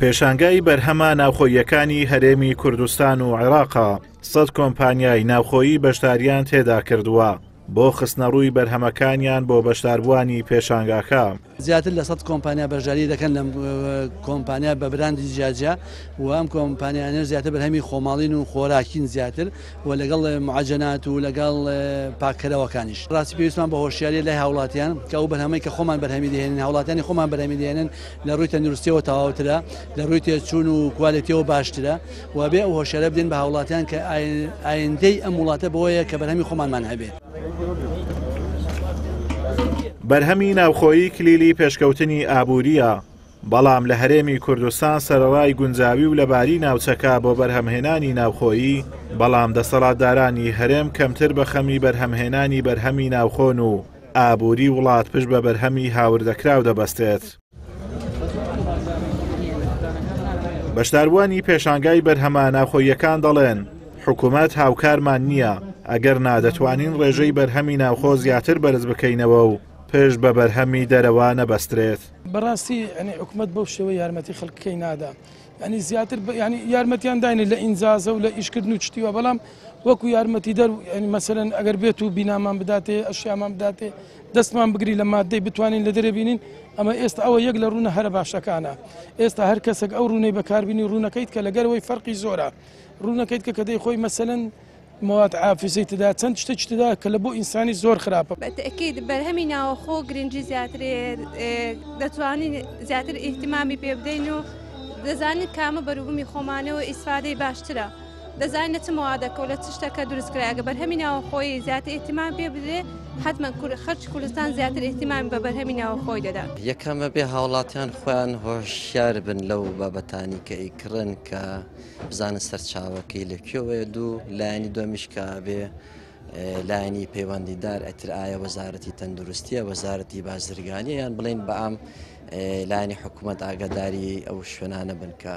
پێشانگای بەرهەمە ناوخۆییەکانی هەرێمی کوردستان و عێراقە، سەد کۆمپانیای ناوخۆیی بەشداریان تێدا کردووە بۆ خستنەڕووی بەرهەمەکانیان بۆ بەشداربووانی پێشانگاکە. زیاتر لە 100 کۆمپانیا بەشداری دەکەن لەم کۆمپانیا بە براندی جیاجیا و ئەم کۆمپانیانە زیاتر بەرهەمی خۆماڵین و خۆراکین زیاتر و لەگەڵ معجنات و لەگەڵ پاککەرەوەکانیش. ڕاستی پێویستمان بە هۆشیاریە لای هاوڵاتیان کە ئەو بەرهەمەی کە خۆمان بەرهەمی دەهێنین هاوڵاتیانی خۆمان بەرهەمی دەهێنن لە ڕووی تەندروستیەوە تەواوترە لە ڕووی تێچوون و کوالێتیەوە باشترە و بێ ئەو هۆشیارە بدەین بە هاوڵاتیان کە ئایندەی ئەم وڵاتە بەوەیە کە بەرهەمی خۆمانمان هەبێ. بەرهەمی ناوخۆیی کلیلی پێشکەوتنی ئابوورییە، بەڵام لە هەرێمی کوردستان سەرەڕای گونجاوی و لەباری ناوچەکە بۆ بەرهەمهێنانی ناوخۆیی، بەڵام دەسەڵاتدارانی هەرێم کەمتر بە خەمی بەرهەمهێنانی بەرهەمی ناوخۆن و ئابووری وڵات پشت بە بەرهەمی هاوردەکراو دەبەستێت. بەشداربووانی پێشانگای بەرهەمە ناوخۆییەکان دەڵێن، حکومەت هاوکارمان نییە، ئەگەرنا دەتوانین ڕێژەی بەرهەمی ناوخۆ زیاتر بەرز بکەینەوە و پشت بە بەرهەمی دەرەوە نەبەسترێت. بەڕاستی یانی حکومەت بەو شێوە یارمەتی خەڵکەکەی نادا یانی زیاتر ینی یارمەتیان داینێ لە ئینجازە و لە ئیشکردن و شتیوە بەڵام وەکو یارمەتیدەر ینی مەسەرەن ئەگەر بێت و بینامان بداتێ ئەشیامان بداتێ دەستمان بگری لە مادەی بتوانین لە دەرێ بینین ئەمە ئێستا ئەوە یەک لە ڕوونە هەرە باشەکانە ئێستا هەر کەسێک ئەو ڕوونەی بەکاربینی ڕوونەکەیت کە لەگەرەوەی فەرقی زۆرە ڕوونەکەیت کە کە دەی خۆی مەسەلەن مواد عافزەی تدا چەند شتێکی تدا کە لە بۆ ئینسانی زۆر خراپە. بە تەئکید بەرهەمی ناوەخۆ گرنگی زیاترێ دەتوانین زیاتر ئیهتیمامی پێ بدەین و دەزانین کامە بەروبوومی خۆمانە و ئیسفادەی باشترە دەزانین لە چ مەوادەکە و لە چ شتەکە دروست کرایە ئەگەر بەرهەمی ناوەخۆیی زیاتر ئیهتیمام پێ بدرێ حەتمەن خەرکی کوردستان زیاتر ئیهتیمام بە بەرهەمی ناوەخۆی دەدات. یەکەم ئەبێ هاوڵاتیان خۆیان هۆشیار بن لەو بابەتانی کە ئەیکڕن کە بزانن سەرچاوەکەی لە کوێوەیە دوو لایەنی دووەمیش کە بێ لایەنی پەیوەندیدار ئەتر ئایا وەزارەتی تەندروستیە وەزارەتی بازرگانیە یان بڵین بەئام لایەنی حکوومەت ئاگاداری ئەو شوێنانە بن کە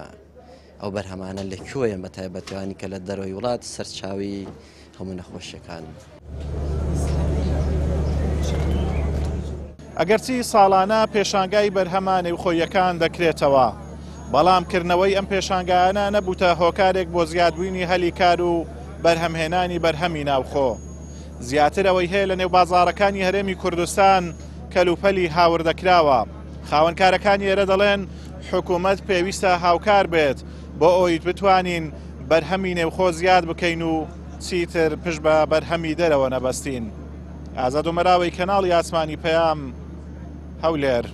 ئەو بەرهەمانە لە کوێیە بە تایبەتوانی کە لە دەرەوەی وڵات سەرچاوی هەموو نەخۆشیەکانن. ئەگەرچی ساڵانە پێشانگای بەرهەمە نێوخۆییەکان دەکرێتەوە، بەڵام کردنەوەی ئەم پێشانگایانە نەبووتە هۆکارێک بۆ زیادبووینی هەلی کار و بەرهەمهێنانی بەرهەمی ناوخۆ. زیاتر ئەوەی هەیە لەنێو بازاڕەکانی هەرێمی کوردستان کەلوپەلی هاوردەکراوە. خاوەنکارەکانی ئێرە دەڵێن حکومەت پێویستە هاوکار بێت بۆ ئەوەی بتوانین بەرهەمی نێوخۆ زیاد بکەین و چیتر پشت بە بەرهەمی دەرەوە نەبەستین. ئازاد ئۆمەراوی کەناڵی ئاسمانی پەیام، هەولێر.